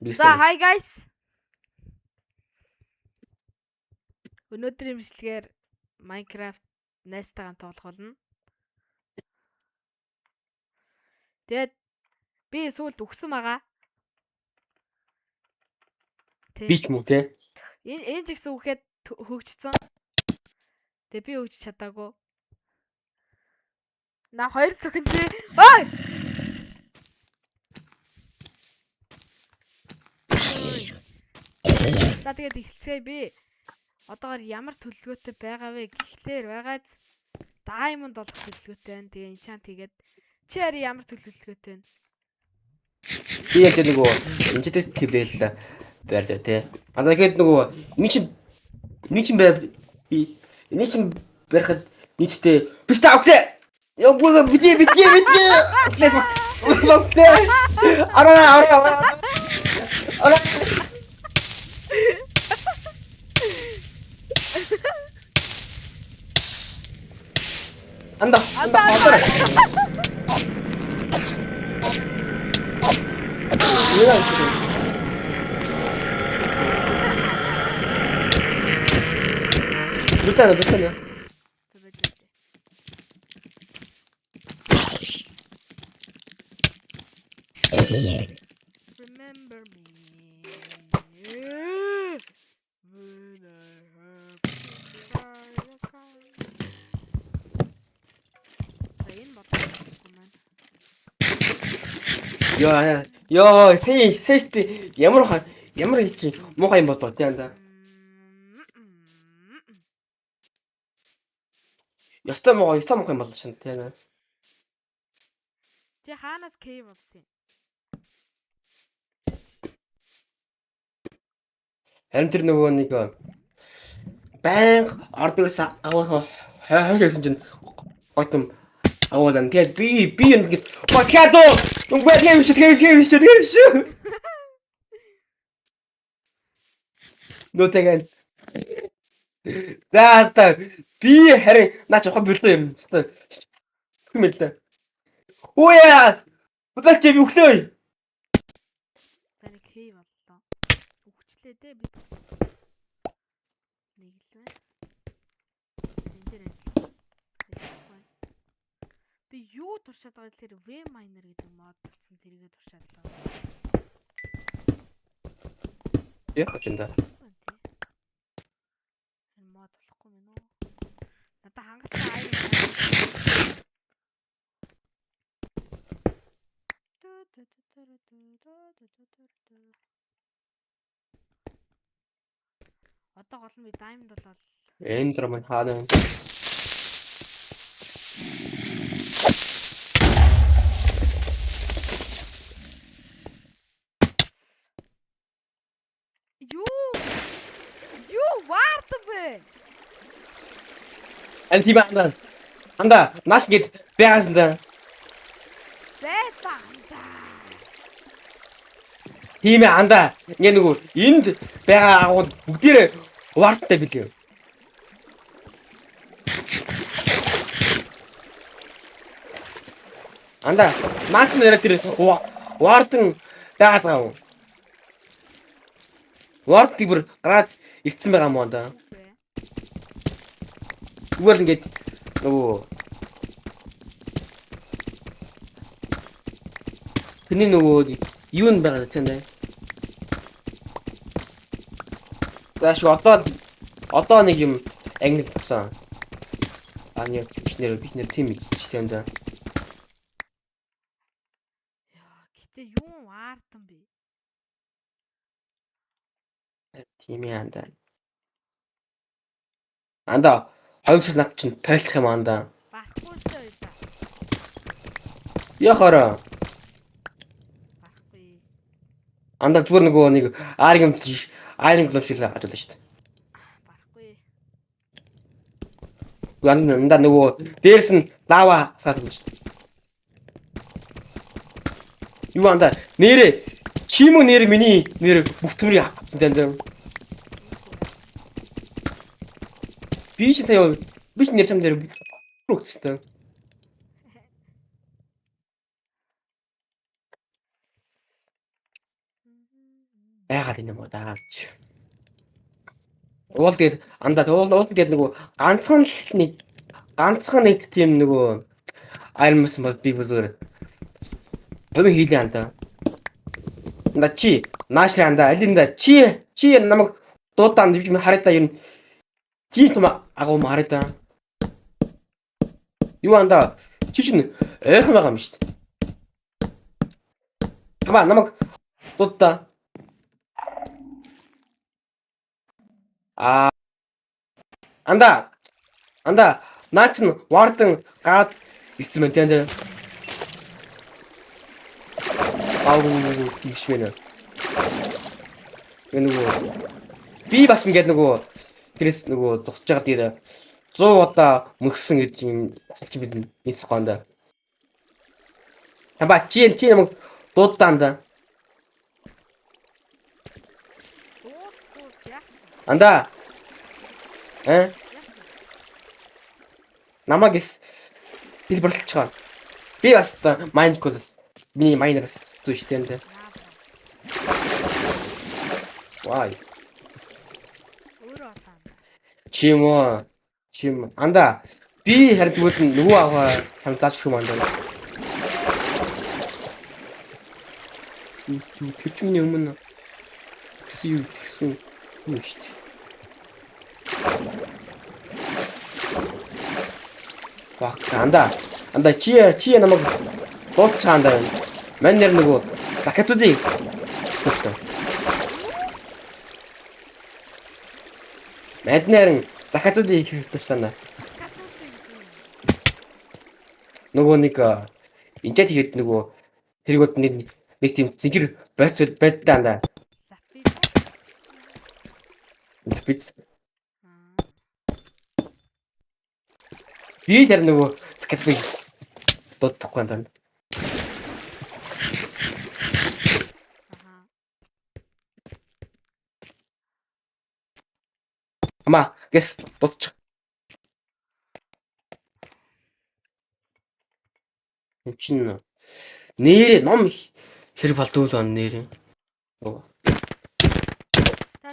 За, hi guys. Өнөөдрийн бичлэгээр Minecraft найзтайгаа тоглох болно. Тэгээд би сүүлд үхсэн байгаа. Би ч мүү те. Энэ ч гэсэн үхэд хөгжсөн. Тэгээ би хөгжиж чадаагүй. На хоёр цохин чи. Ой! За тэгээд эхэлцгээе би. Одоогор ямар төлөвлөгөөтэй байгаа вэ гэхлээр байгааз Diamond болох төлөвлөгөөтэй байна. Тэгээ enchant хийгээд чи хари ямар төлөвлөгөөтэй байна? Би яг нөгөө enchant тэврэл байрлаа те. А тэгээд нөгөө энэ чинь бай би энэ чинь барихад нийтдээ биста окей. Йоо бүү битгий. Окей. Окей. Ара ара. Ара. Анда анда анда. Нүтана. Remember me. When I have to buy a car. За энэ бодлого маань. Йоо ёо сая сая ямар ямар чи муухай юм бодлоо тий анда. Ёстой муухай юм боллоо шин тий анда. Чи хаанаас cave болсон юм? Харин тэр нөгөө нэг байнга ордогоос агуу хойш гэсэн чинь гойтом агуулан. Тэгээд би юм ингэж бакадо үгүй тийм биш тийм биш. Нөө тэгэн. За хаста би харин наа чухал бэлдээ юм. Хаста юм л да. Үе! Бодолч би өглөө. За нэг cave боллоо. Үхчлээ дээ би. Нэг л байна. Энэ дээр ажиллах. Би юу туршаад байгаа гэхээр V miner гэдэг мод татсан тэрийгэ туршаад байгаа. Яг ч юм да. Энэ мод болохгүй мэн үү? Надад хангалттай iron. Одоо гол нь би diamond болоод Энэ зураг маань хаана вэ? Юу ваард бэ? Ань тийм анда. Анда нааш гээд байгаас да. Байта анда. Тийм ээ анда. Ингээ нөгөө энд байгаа агууд бүгдээрээ ваарттай билээ. Анда наач нэрэ тэр ваартан байгаад байгаа юм. Ваартыг бүр гараад ирсэн байгаа юм уу анда. Зүгээр ингээд нөгөө тэрний нөгөө юу н байгаа тийм ээ. За шиг одоо нэг юм англи тусаа. А нэг бид нэр тийм хийсэн тийм дээ. Яа, гэтээ юу ваартан бэ? Тийм ээ анда. Анда хоёр сар над чинь пойлох юм анда. Барахгүй л дээ. Яхаараа. Барахгүй. Анда зүгээр нөгөө нэг Iron Glove шиг л ажиллана шүү дээ. Барахгүй. Анда нөгөө дээрс нь лава асгаад байна шүү дээ. Юу анда нэрээ чимүү нэр миний нэр бүх төмрийг авсан тань. Би ч сая би ч нэр чам дээр бүх өгсөн. Байгаад энэ юм уу даа гэж. Уул тэгээд андаа уул тэгээд нөгөө ганцхан л нэг ганцхан нэг тийм нөгөө Iron Man бол би зүгээр томын хийлээ андаа. Анда чи наашрын андаа алинда чи чи намайг дуудаан би хараа юм тийм том агуу м хараа та. Юу андаа чи чинь ойрхон байгаа юм шүү дээ. Хамаа намайг дуудаа. Аа анда анда наа чин вардан гад ирсэн байна тийм. Ау тийш мэнэ. Би нөгөө би бас ингээд нөгөө тэрээс нөгөө зогсож байгаа дээр 100 удаа мөхсөн гэж юм бас чи бид нийцэх гоонда. Хаба чи чи юм дуудаанда. Анда. Э? Намаг эс хэлбэрлэж байгаа. Би бас майнкулс. Миний майнер бас зүй штэ юм дээ. Вай. Өөрөө одоо. Чи юм уу? Чи юм. Анда би харин тэгвэл нөгөө аваа там зааж өгөх юм андаа. Тэр чинь миний өмнө гэсэн юу гэсэн юм шүү дээ. Баг анда анда чи чи намайг дуудчих андаа юм. Мань нэр нөгөө лакетуудыг дуудчихсан. Манд нэрэн закатуудыг хэрэглэсэн. Нөгөө нэг энчээ тэгээд нөгөө тэрэг бол нэг нэг тийм зинхэр бойц байдтай андаа. Лапиц. Би тэр нөгөө закатуудыг дуудахгүй андаа. Ама гэс дуудчих. Энд чинь нэрээ ном хэрэг болдгоо л он нэрээ.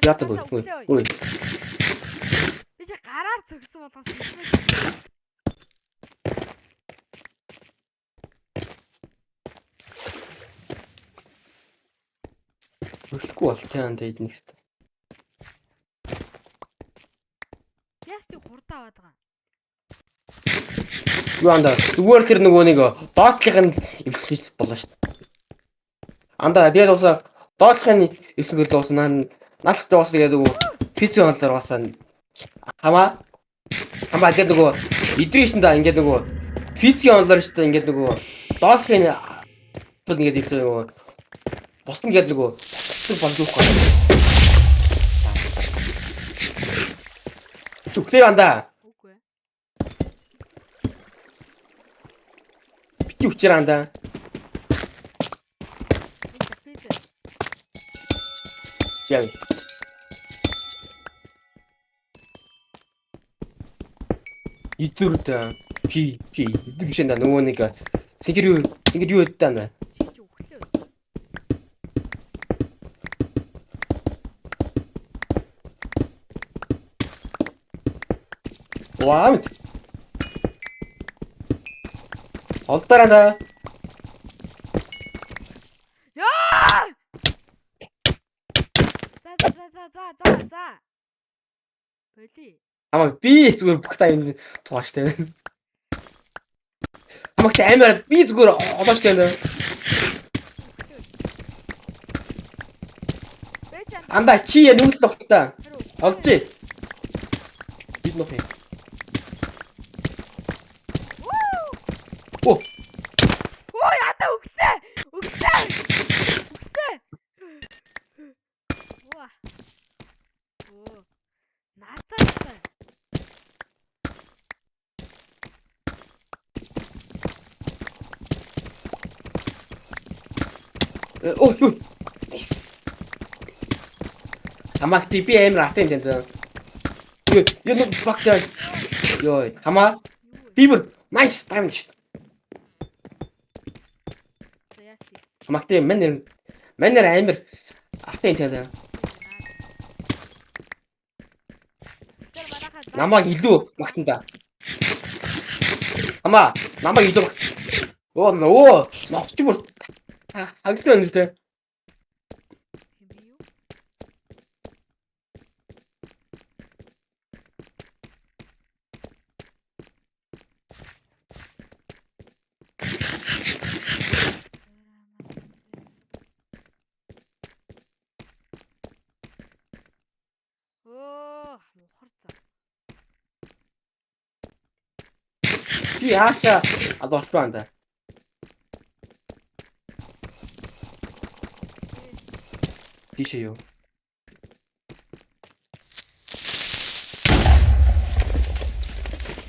Яадаг ой. Ой. Би чи гараар цогсон болгоос хэлмээр. Өглөхгүй бол тэ андаа идэх хэвээр. Яас чи хурдан аваад байгаа. Юу андаа зүгээр тэр нөгөө нэг доотлыг нь эвлэж болно шүү дээ. Андаа тэгээд уусаа доотлохын эвлэх гэдэг уусаа наалах уусаа гэдэг нөгөө физик онлоор уусаа хамаа хамаа ингээд нөгөө идрийшэн да ингээд нөгөө физик онлоор шүү дээ ингээд нөгөө доотлохын тул ингээд эвлэх нөгөө бус нь ингээд нөгөө болж өгөхгүй. Чүглээ андаа. Үгүй. Бити үчээр андаа. Яа. Идүрд пи пи идэг шэн нөгөө нэг цэнгэр юу цэнгэр юу гэдэг таа. Чи чи өглөө. Вау. Олдороо. Яа! За за за за за за. Боли. Амаа би зүгээр бүх та юм тугааштай. Амагт амар би зүгээр олоочтой юм. Андаа чи нүгэл нухтаа. Олж. Бид нөх юм. Оо. Ой, ата өглөө. Өглөө. Өглөө. Уа. Оо. Надад. Оо, юу. Nice. Хамаг ти би амар астай юм даа. Юу, юу нэг баг заа. Йой, хамаа. Би бүр nice time шүү. Хамаг ти мэн мэнэр амар Ахтай энэ таа. Тэр манайхаа Намайг илүү магтан да. Амаа, намайг илүү Оо нөө ногч бүр хагцсан юм л те. Би юу? Өө, мухар зам. Би яаша одоо болчих юм да. Тийшээ юу?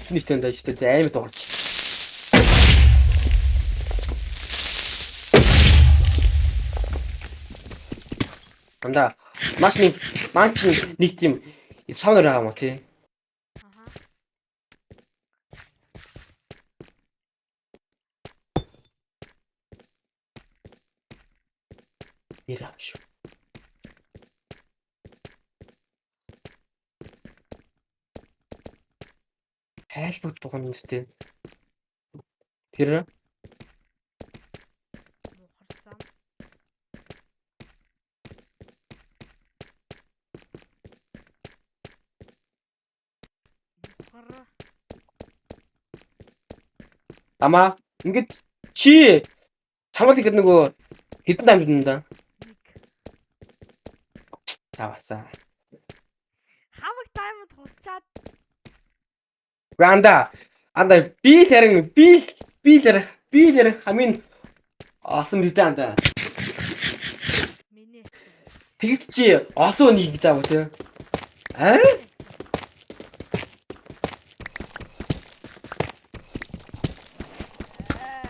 Нэг тэнд ажиллаж амар дуурч. Анда маш нэг маань ч нэг тийм спаунер байгаа юм уу тий? Аха. Нэр аав шүү. Хайлбаг дугуй юм зү. Тэр Мухар зам. Мухар. амаа ингээд чи чамд ингээд нөгөө хэдэн таймд юм да? Нэг. Таваасаа. Хамаг таймд хусчаад Үгүй анда анда би л харин би л хамгийн олсон биз дээ анда. миний. Тэгэд чи олон үнийг гэж аав тий. Аа?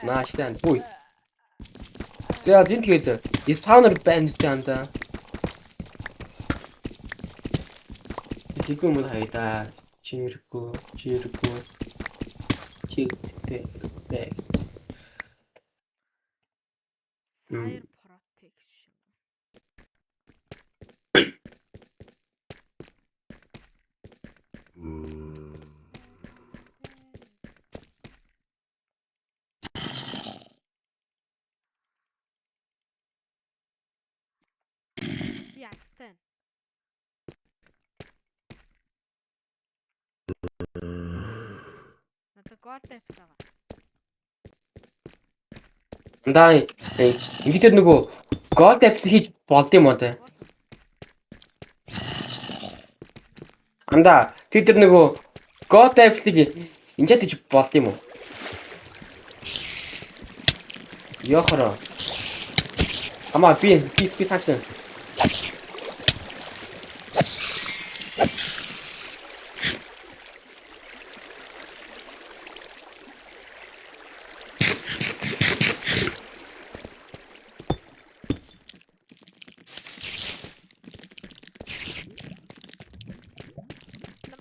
Нааштай анда. Үгүй. За зин тэгээд спаунер байна зү анда. Тэггүй юм хайда. Чиргүй, чиргүй. Чигтэй. Тэ. Fire protection. Би азтай. Надад гол тавьсан байгаа. Андаа ингээд нөгөө gold apple хийж болд юм уу те. Андаа тэр нөгөө gold apple-ыг ингээд хийж болд юм уу? Яхара. Ама би таач.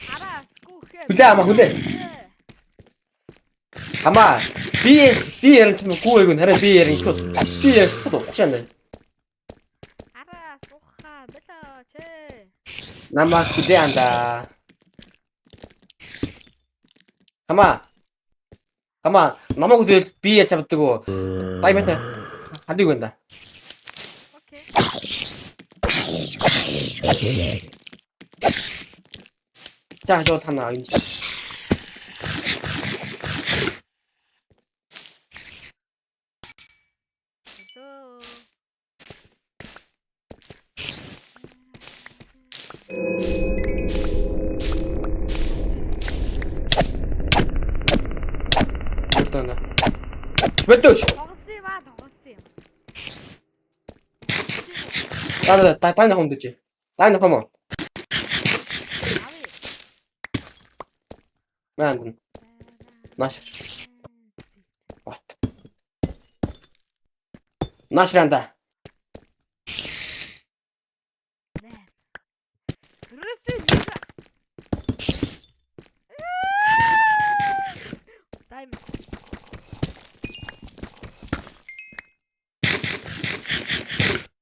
Араа гүүхээ. Хүлээ ама хүлээ. Ама би ярин ч юм уу гүү харин би ярин шууд би ярин шууд уучаа нэ. Араа сухаа бэлээ чээ. Намаа хүлээ анда. Ама Ама намайг хүлээл би яаж чаддаг уу? Даймат хадыг байна да. Окей. За жоо танаа энэ. Hello. Одоо. Бэлдөөш. Тоглосон юм аа, тоглосон юм. Да да да нахом дэж. Да нахом. Авъя. Ман. Нааш. What? Наашранда. Дайм.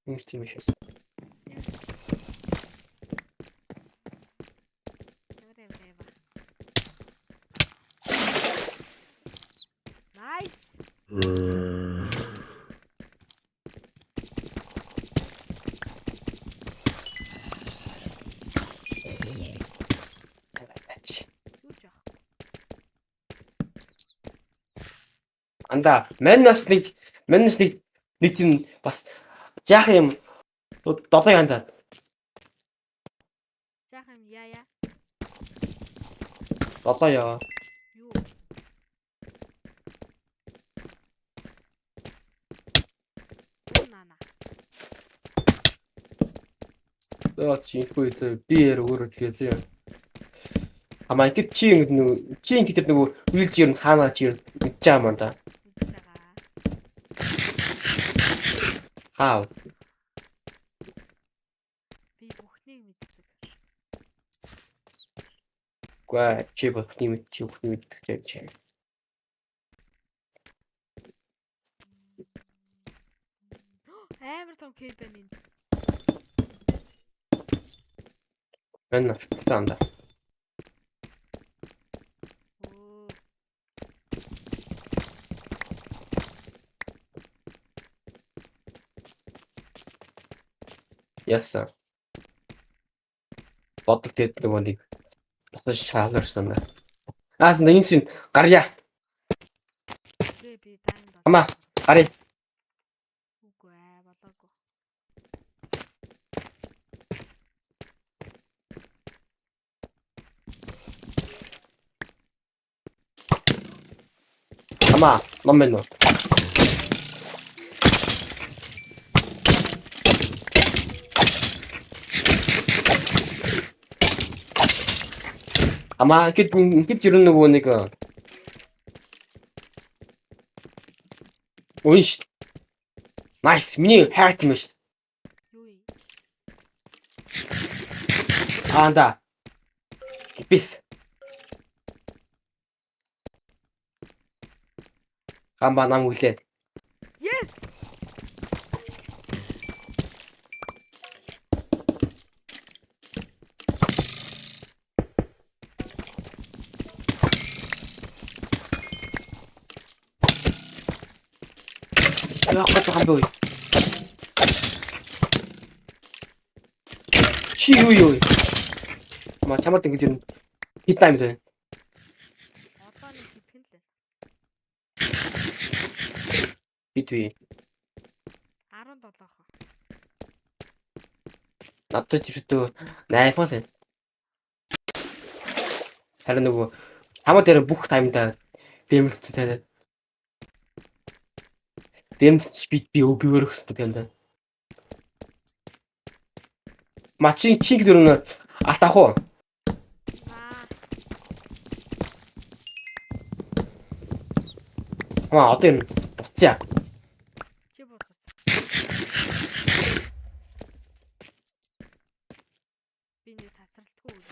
Нэг тийм биш байсан. Анда манаас нэг тийм бас жаах юм долоо яндаа. Жаах юм яа яа. Долоо яа. Юу? Юу нана. Зөө чи инхгүй зөө би яар өөрөө тэгээ зөө. Амаа тэр чи ингэ нөгөө чи ингэ тэр нөгөө үйлж ер нь хаанаа чи ер нь мэдж байгаа юм да. Мэдж байгаа. Хаа. Би бүхнийг мэддэг. Гүй чи бүхний мэд чи бүхний мэддэг гэж чи. Амар том кейв байна энд. Энэ навчтай анда. Өө. Яасан. Бодол тэгэд нөгөө нэг дотор шааларсан да. Аасан энэ чинь гарья. Гэ би diamond Амаа. Гарья. Үгүй ээ болоогүй. Амаа ном мэн үү. Амаа гэд гэд ер нь нөгөө нэг Ой ш. Nice. Миний хайт юм ш. Юу юм? Аа да. Бис. Гамба нам хүлээ. Yes. Яах гэж байгаа юм бэ? Чи юу юу? Ма чамд ингэж юм хэд тайм зэ? Одоо нэг хэдхэн л байна. Бид үе. 17 хоо. Надад ердөө 8 л байна. Харин нөгөө хамаа дээр бүх таймдаа дэмэлцээ таниад. Дэмэлч би би өрөх хэрэгтэй юм байна. Ма чи чи гэдэг нь алт авах уу? Аа. Ма одоо юм буцъя. Чи буцаач. Би нэг тасралтгүй үл.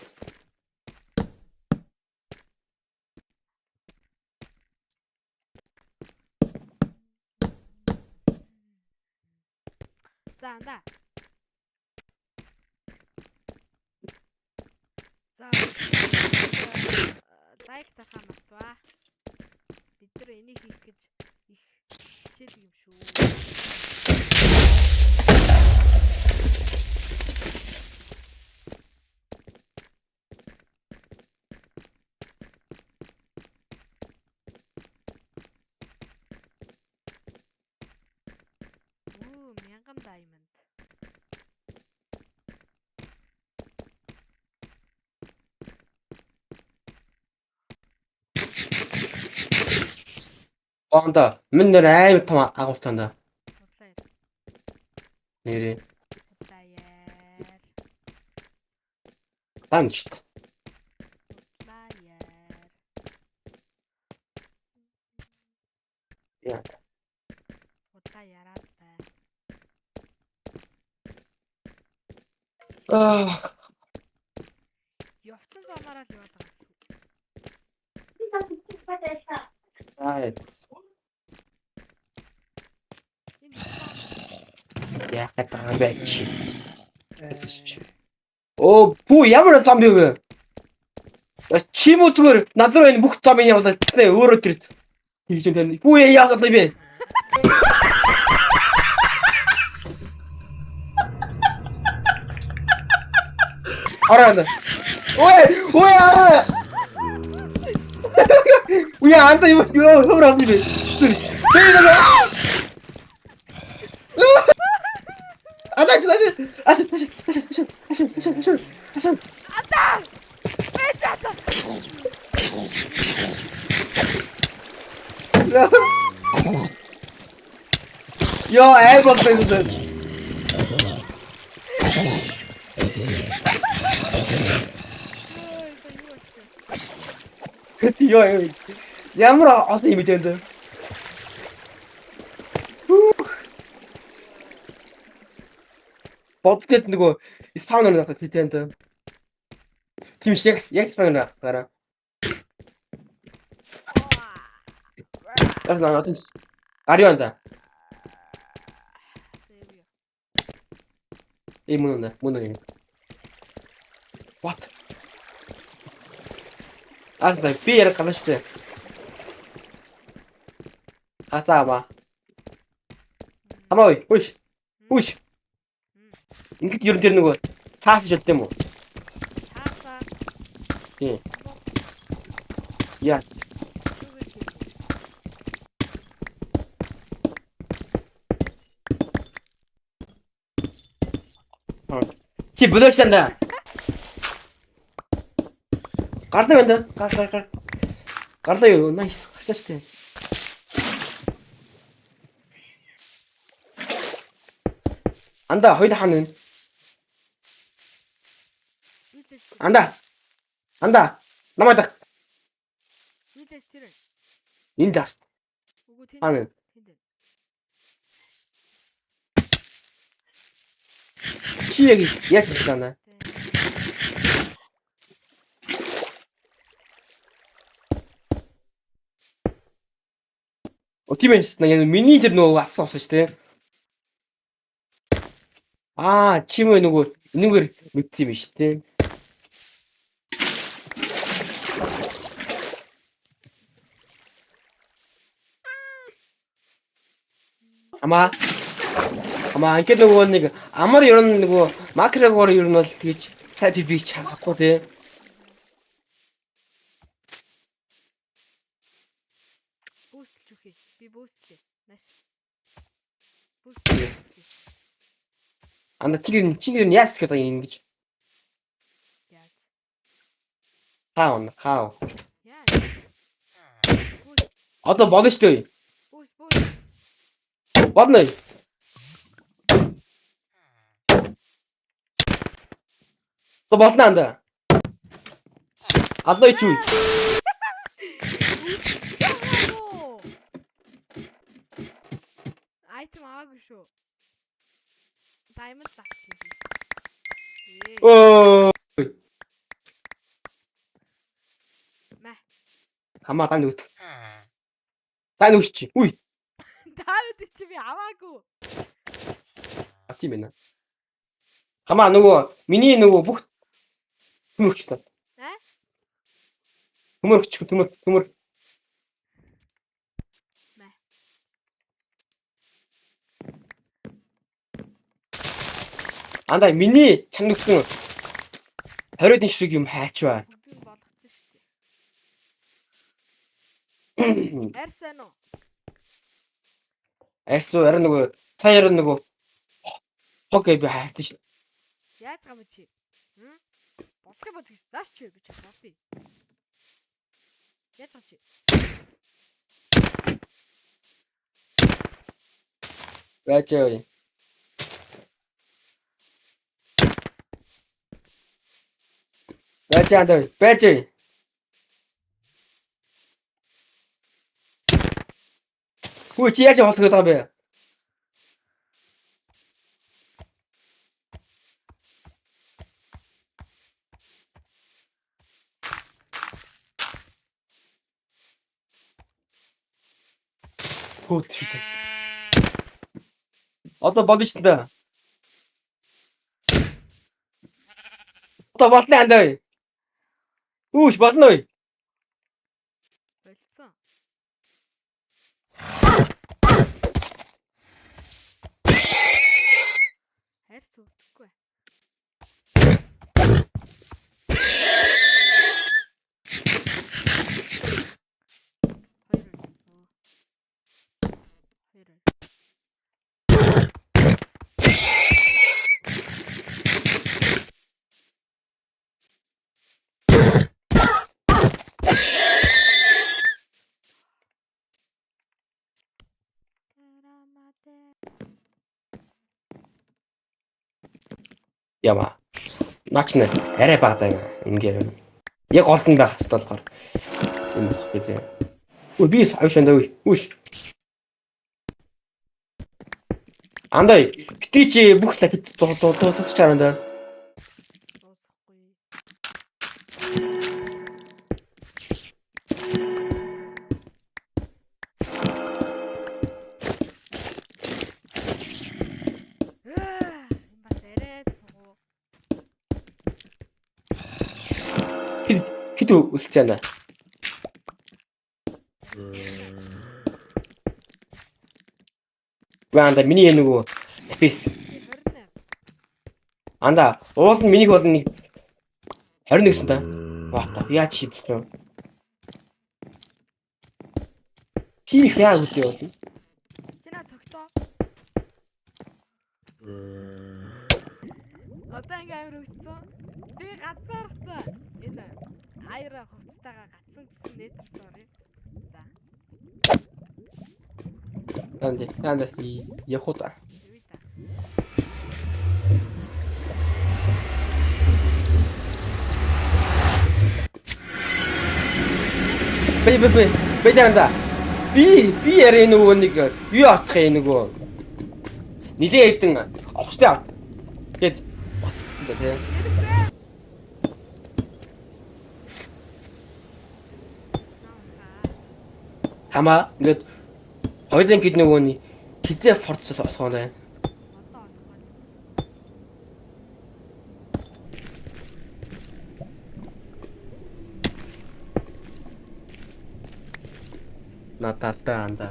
За анда. За лайк дарахаа мартваа. Бид нар энийг хийх гэж их хичээдэг юм шүү. Үу, 1000 diamond. Оонда минь нэр амар том агуултаа да. Худлаа яар. Нэрээ. Худлаа яар. Дамжт. Худлаа яар. Яа. Худлаа яраад бай. Аа. Явцсан замаараа л яваад байгаа юм. Аа. Энэ хэвэн Яах гээд байгаа юм бэ чи? Оо, бүү ямар зомби вэ? Чи мүү зүгээр над руу энэ бүх зомбиг явуулаад цэснэ өөрөө тэр хийж юм тань. Бүү яасан юм бэ? Ороо. Ой, ой аа. Үе анда юу юу хөврөөс юм бэ? Ааш ааш ааш ааш ааш ааш ааш ааш ааш. Ата! Бэж ата. Йоо, ай болсон юм байна. Йоо, ёо. Ямар олон юм идэв энэ. Боддод нөгөө spawn надад тэтэнд. Тийм шиг яг spawn гараа. Бас надад гар юу анда. Э мөн үнэ, мөн үнэ. What? Аас да би ярих гал шүү дээ. Хацаа ама. Хамаа ой, хүйш. Хүйш. Ингээд ер нь тэр нөгөө цаас шилдэг юм уу? Цаасаа. Тийм. Яа. Чи блоксанда. Гарлаа юу энэ? Гар гар гар. Гарлаа юу? Nice. Гарлаа шүү дээ. Анда хоёул хаана вэ? Анда. Анда. Намайг даг. Вилэж тэр. Энд аас. Үгүй тэнд. Хаана? Тэнд. Чи яг яаж байна? О тийм ээ. Яг миний тэр нөгөө алсан усан шүү дээ. Аа, чи мө нөгөө энүүгээр мэдсэн юм биш үү? Амаа Амаа ингээд нөгөө нэг амар ер нь нөгөө макрогоор ер нь бол тэгж сайн пи чадахгүй тий. Бүүсэлж үхье. Би бүүслээ. Маш. Бүүслээ. Анда чи чи ер нь яас гэхэд байгаа юм ингэж. Яаж? Хаа хаа. Яаж? Одоо болно шүү дээ. Бүүс бүүс. Болно. Одоо болно анда. Аллаа ичүү. Айтем аваагүй шүү. Diamond авчихсан. Өө. Мэ. Хамаа тань өгдөг. Тань өгч чи. Үгүй. Diamond чи би аваагүй. А тийм байна. Хамаа нөгөө миний нөгөө бүх төмөрч та. Аа? Төмөрч төмөр төмөр. Мэ. Андаа миний чамд өгсөн 20-ын ширхэг юм хайчваа. Бүгдийг болгоцсон шүү дээ. Арьсан уу? Арьсуу арай нөгөө сая арай нөгөө хог би хайцсан шүү. Яаж байгаа юм чи? Хм? Болох юм бол гэж нааш чи би чи болъё. Яаж байгаа чи? Байж яа. Байж андаа байж. Хүү чи яаж болох гэдэг юм бэ? Хөө чи. Одоо болно шүү дээ. Одоо болно андаа. Үүш болно уу? Болцсон. Хайр зүгдэхгүй. Хоёр. Яма. Наач нэ арай бага заа ингээ юм. Яг голд нь байх хэрэгтэй болохоор юм баггүй зэ. Үй би авш андаа үгүй. Үш. Андаа бити чи бүх лапид дуудах чаранда. Дуусахгүй. Аа, энэ бас арай сугуу. Хэд хэд өсөлж байна. Үгүй андаа миний энэ нөгөө лапис Би 28. андаа уул нь минийх бол нэг 21-сэн та. Вата яа чи юм. Чи их яа гэдэг юм. Чи наа цогтоо. Одоо ингээ амар хөвчсөн. Тэгээ газархсан. Энэ аяра хувцастайгаа гацсан гэсэн нэтвэрт орё. За, Андаа андаа явах та. юу та. Би би би би жаанда. Би яриа нөгөө нэг юу атах юм нөгөө. Нилээ хэдэн овчтой авт. Тэгээд бас битээ тий. Хама ингээд хоёулын гээд нөгөө нэг хизээ форц болох юм байна. Одоо олохгүй. Надад анда.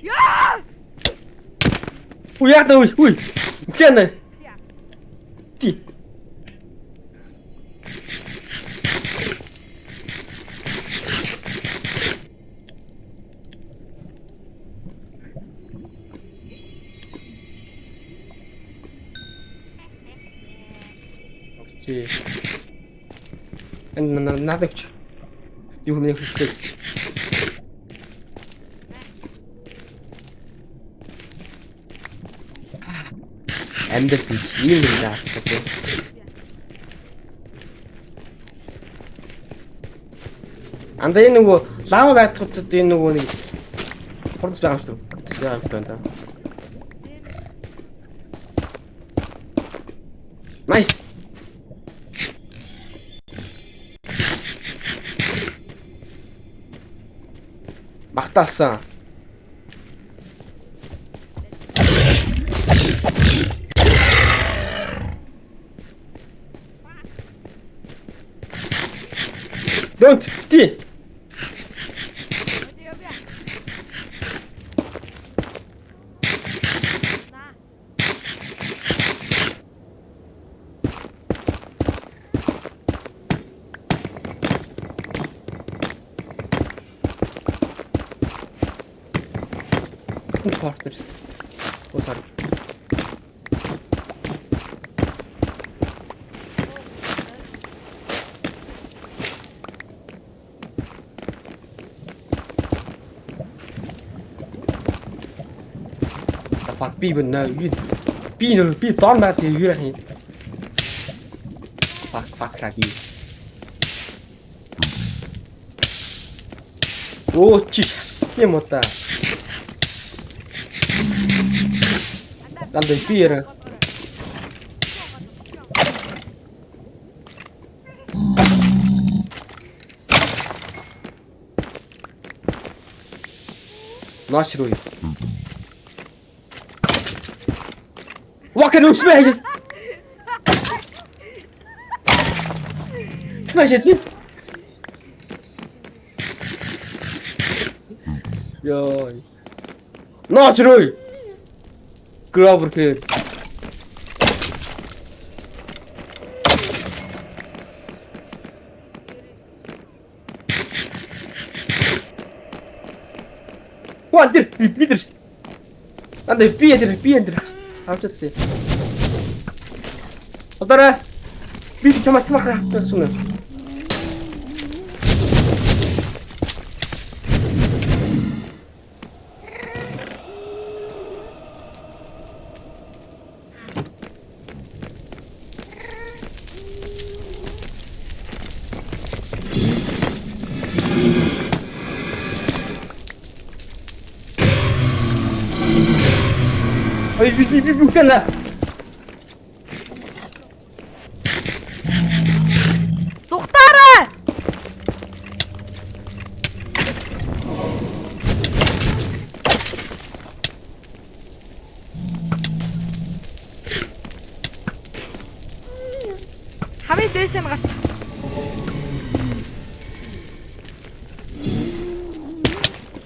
Яа! Үу яа даа үу. Үхлээ. Чи яа? Ти. Чи. Энэ надад ч. Юу юм бэ? Амьдрал гэж ийм юм даасдаг. Андаа энэ нөгөө лава байдгуудад энэ нөгөө нэг хурц байгаа юм шүү. Байгаа юм шүү даа. Nice. Магтаалсан. Don't ти. Явъя. На. Fortress. Oh sorry. The fuck би бэнэ би нөр би дор байд юу яах юм. Fuck fuck раги. Оо чи юм уу та. Дандаа би яра. Наач руу. Вакен үсмэ хийс. Smash it. Йой. Наач руу. Гровер хэр. Ваа тэр би тэр. Анда би тэр би энэ авч чадсан. Одоорой би чамаа чамаа хавтсан юм. Ой, би үхэнэ. Зүхтаарай. Хамгийн дээш нь гарч.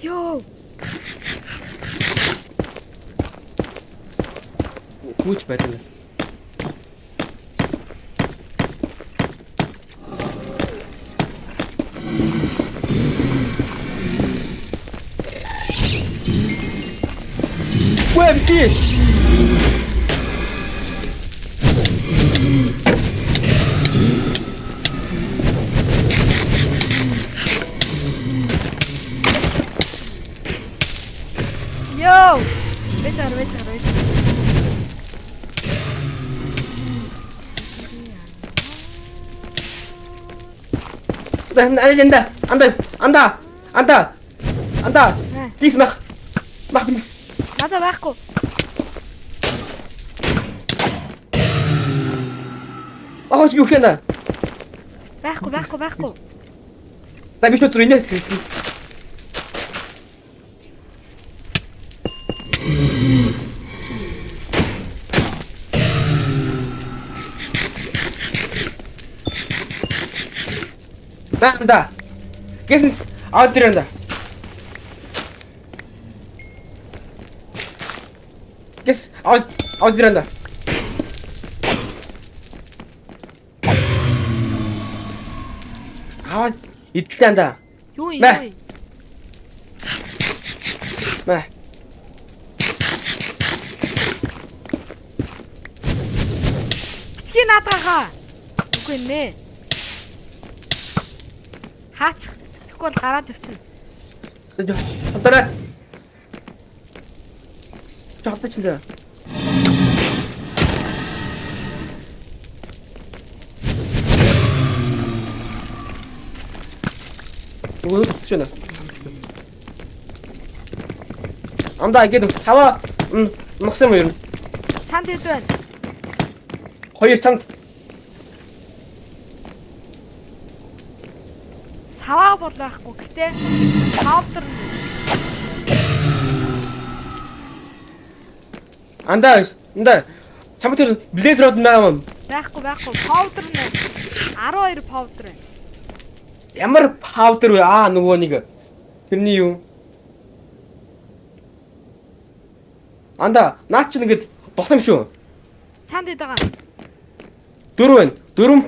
Йоо. Хүүч байдаг. Вэбки. Йоо. Бэж ар бэж ар бэж. Анда анда анда анда анда. Плиз мах. Мах плиз. Надад байхгүй. Мах би үхэнэ. Байхгүй байхгүй байхгүй. За би шууд рүү инээ. Банда. Гэснс аудиранда. Гэс аудиранда. Аа идлэнда. Юу юм Мэ. юу юм? Мэ. Битгий наадгаахаа. Үгүй нэ. Хаач. Тэгэхгүй бол гараад явчихна. Хотора. Жоо чинь. Нөгөө татчих байна. Андаа ингээд сава нухсан юм ер нь. Чанд хэд байна? Хоёр чамд Саваа бол байхгүй. Гэтэ паудер нь андаа андаа чамд тэр блейд род байгаа юм. байхгүй байхгүй. Паудер нь 12 паудер байна. Ямар паудер вэ? Аа нөгөө нэг тэрний юу? Андаа наа чи нэгэд болох юм шүү. Чанд хэд байгаа? Дөрөв байна. Дөрөв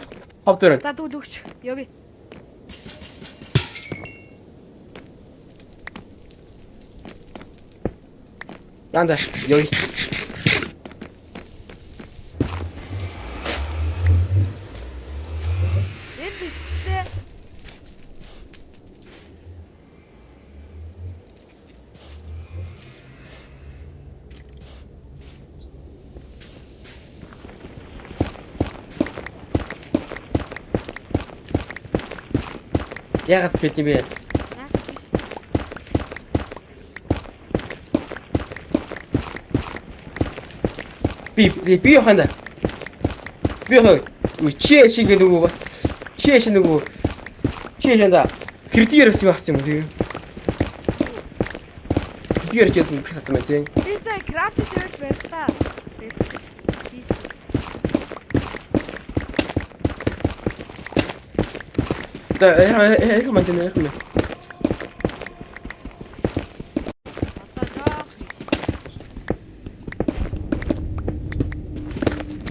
паудер байна. За дүүл өгч. Явъя. Андаа ёй. Энэ бистэй. Яагаад бит юм бэ? Наад биш. Би явах юм да. Би явах. Чи шиг нөгөө бас чи шиг нөгөө чи шанда хэрдгээр явсан байх юм тийм. Хэрдгээр явсан пис авсан байх тийм. Би сая крафт хийж байлаа. Да яг манд нэ яг мэ. Одоо жоох.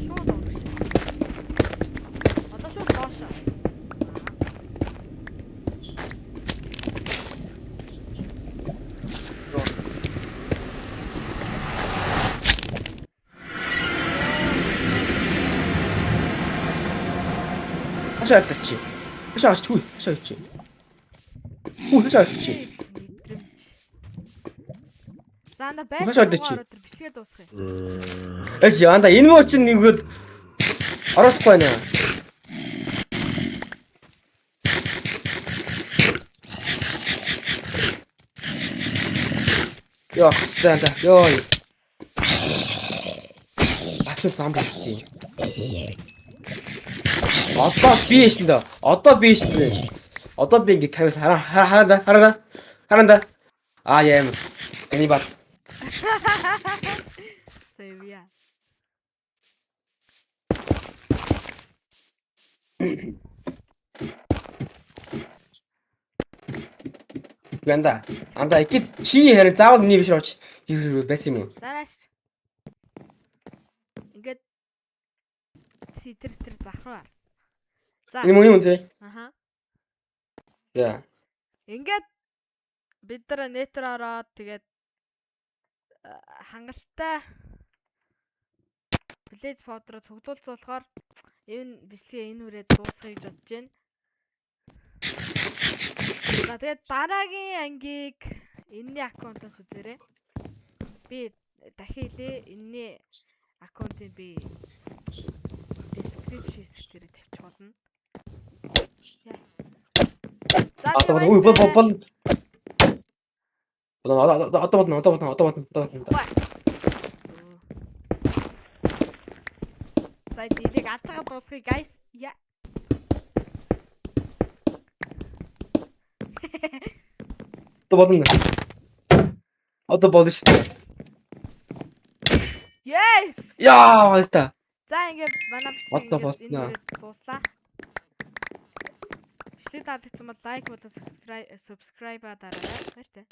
Шууд орно. Одоо шууд доошоо. Хашаа альтарчи. Хашаа ач хүй. Хашаа чи. Хүй хашаа чи. За на байр. Хашаа альтарчи. Бичлэгээ дуусгая. Эч анда энэ муу чинь нэгвэл оруулахгүй байна. Йоо, за анда. Йоо. Чи зомби хийх юм. Одоо би шин дөө. Одоо би шин. Одоо би ингэ тавиас хараа хараа хараа хараа. Аа яам. Канибал. Сэвя. Янда. Анда ихэд чи харин заавал миний биш орч байсан юм уу? Зарааш. Ингээд тэр тэр зах руу. За. Энэ мөн юм тий. Аха. За. Ингээд бид нар нетер ороод тэгээд хангалттай Blaze Powder-ыг цуглуулсан болохоор энэ бичлэгээ энэ үрээд дуусгая гэж бодож байна. За тэгээд дараагийн ангийг энэний аккаунтаас үзээрэй. Би дахин хэлье. Энэний аккаунтыг би description хэсэг дээр тавьчих болно. За Одоо бол бол бол одоо болно, одоо болно, одоо болно, одоо болно. За дийлийг алцгаа дуусгая guys. Я. Одоо болно. Одоо болно шүү дээ. Yes. Яа, баяртай. За ингээд манай Одоо бичлэг болно. ингээд дууслаа. Бичлэг таалагдсан бол лайк болон subscribe дараарай. Баяртай.